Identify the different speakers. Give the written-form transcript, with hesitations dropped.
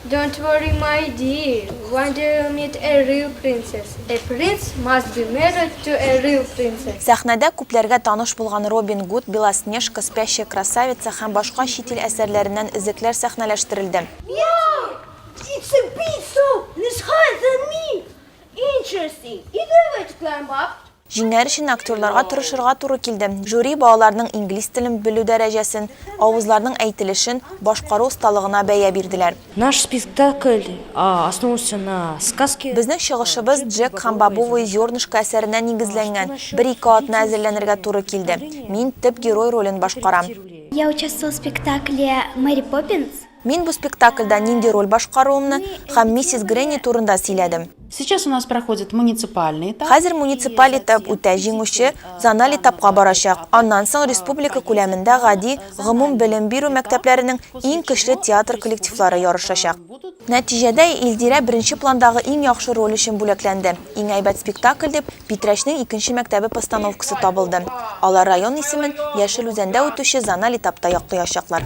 Speaker 1: Don't worry my dear, one day you'll meet a real princess, a prince must be married to a real princess.
Speaker 2: Сәхнәдә күпләргә таныш булган Робин Гуд, Белоснежка, Спящая красавица һәм башка чит ил әсәрләреннән өзекләр сәхнәләштерелде.
Speaker 3: Meow! It's a bit so and it's higher than me! Interesting! Is there a way to climb up?
Speaker 2: Җиңәр өчен актерларга тырышырга туры килде. Жюри балаларның инглиз телен белү дәрәҗәсен, авызларның әйтелешен, башкару осталыгына бәя бирделәр.
Speaker 4: Наш спектакль основывался на сказке.
Speaker 2: Безнең чыгышыбыз Джек һәм бобовое зернышко әсәренә нигезләнгән. Бер-ике атна әзерләнергә туры килде. Мин төп герой ролен башкарам.
Speaker 5: Я участвовала в спектакле Мэри Поппинс.
Speaker 2: Мин бу спектакльдә нинди роль башкаруымны һәм миссис Гренни турында сөйләдем.
Speaker 6: Сейчас у нас проходит муниципальный этап.
Speaker 2: Хәзер муниципаль этап үтә, җиңүче зональ этапка барачак. Аннан соң республика күләмендә гади гомум белем бирү мәктәпләренең иң көчле театр коллективлары ярышачак. Нәтиҗәдә, Илдирә беренче пландагы иң яхшы роль өчен бүләкләнде. Иң әйбәт спектакль дип, Питрәчнең икенче мәктәбе постановкасы табылды. Алар район исемен Яшел Үзәндә үтүче зональ этапта яклыячаклар.